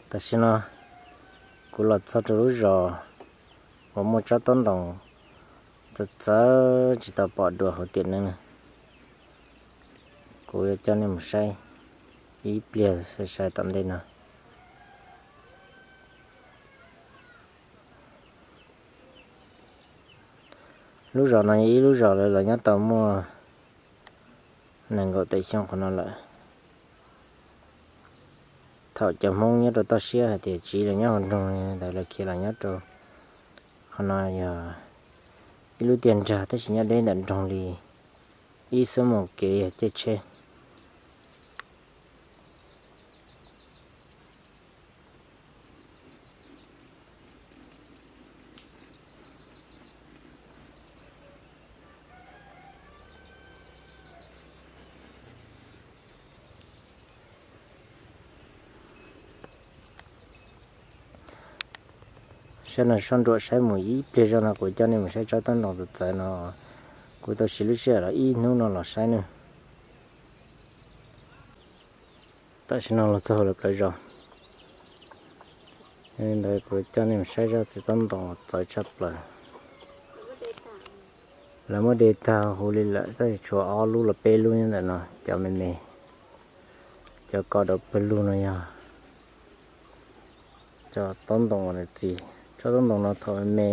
Tam sim no kuv los txog rau lub zos uas muaj tsob taub ntoos txawv txawv tsis tau pom dua hauv tiam neeb. Kuv yuav coj nej mus saib ib pliag sai sai tom ntej no. Lub zos no yog ib lub zos lawv los nyob tau muaj nees nkaum tawm xyoo qhov no lawm. Thaum cov Hmoob nyob rau toj siab hais tias tsiv los nyob hauv nroog ntawd lawv khiav los nyob rau qhov no yog ib lub tiaj nrag tab sis nyob deb ntawm nroog li ib xuab moos kev yog caij tsheb. Sab no sab nruam saib mus ib pliag zog no kuv coj nej mus saib tsob taub ntoos txawv txawv no. Kuv tau siv lub sij hawm los ib hnub no los saib nawb. Tam sim no los txog hauv lawv plawv zos, yog li ntawd kuv coj nej mus saib zaj txiv taub ntoos txawv tshaj plaws. Lawv muab de tag huv li lawm tab sis tshuav ob lub los peb lub nyob ntawm no, cov me me, cov kos dawb pawg lug no yog cov taub ntoos uas nws txi. Tsob taub ntoos no thaum me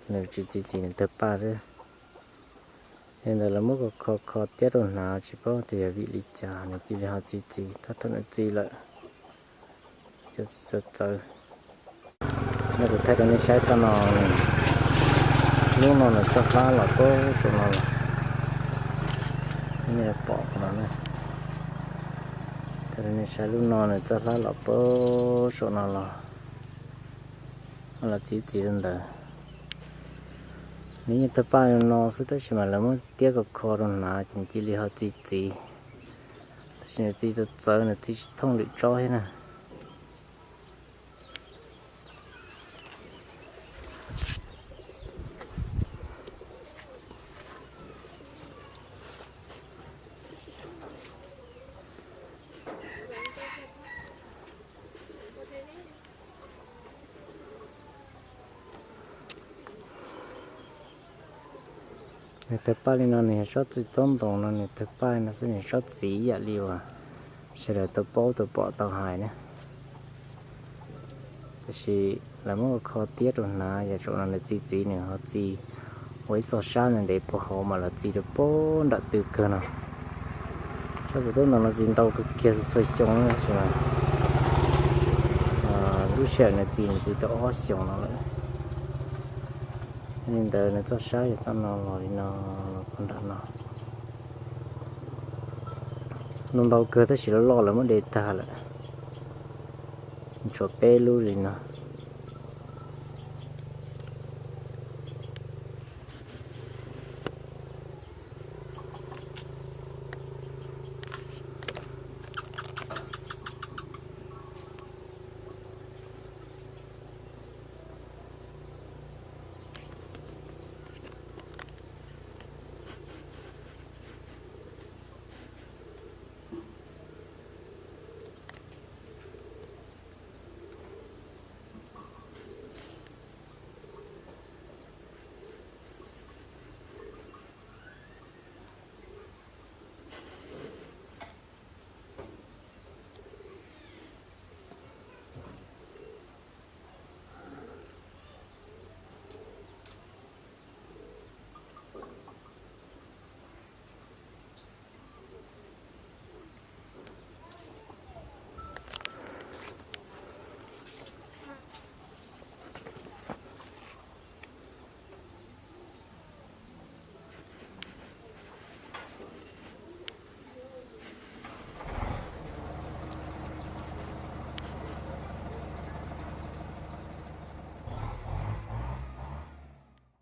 me nws tsis txi txiv, nws tawg paj xwb. Yog li ntawd lawv muab kho kho kho tiab rau hnav tsis paub tias yog vim li cas nws cia li ho txi txiv, tab thaum nws txi lawm cov txiv txawv txawv. No kuv thaij rau nej saib tsob no, lub no nws txoj hlab los puag saum no los, nej pom no na. Thaij rau nej saib lub no nws txoj hlab los puag saum no los, los txi txiv rau ntawd. Nws yeej tawg paj li no xwb tab sis mas lawv muab tiab kho kho rau hnav ces nws cia li ho txi txiv. Tab sis nws txi txawv txawv, nws txi tsis thooj lwm tsob thiab na. Nws tawg paj li no nws yog tsob txiv taub ntoos no, nws tawg paj li no xwb nws tsob txiv ib yam li uas sawv daws tau paub tau pom tau hais na. Tab sis lawv muab ua kho tiab rau hnav, yog zaum no nws txi txiv nws ho txi ua ib txoj sab ntev ntev puag hauv mas lawv txi rau puag nram tw kawg no. Tsob txiv taub ntoos no txi ntau kawg kiag txhua xyoo tab sis mas lub sij hawm nws txi nws txi tau ob xyoos no lawm. Yog li ntawd nws txoj sab yog txoj no los li no, los puag nram no. Ntau ntau kawg tab sis loj loj lawv muab de tag lawm. Tshuav peb lub li no.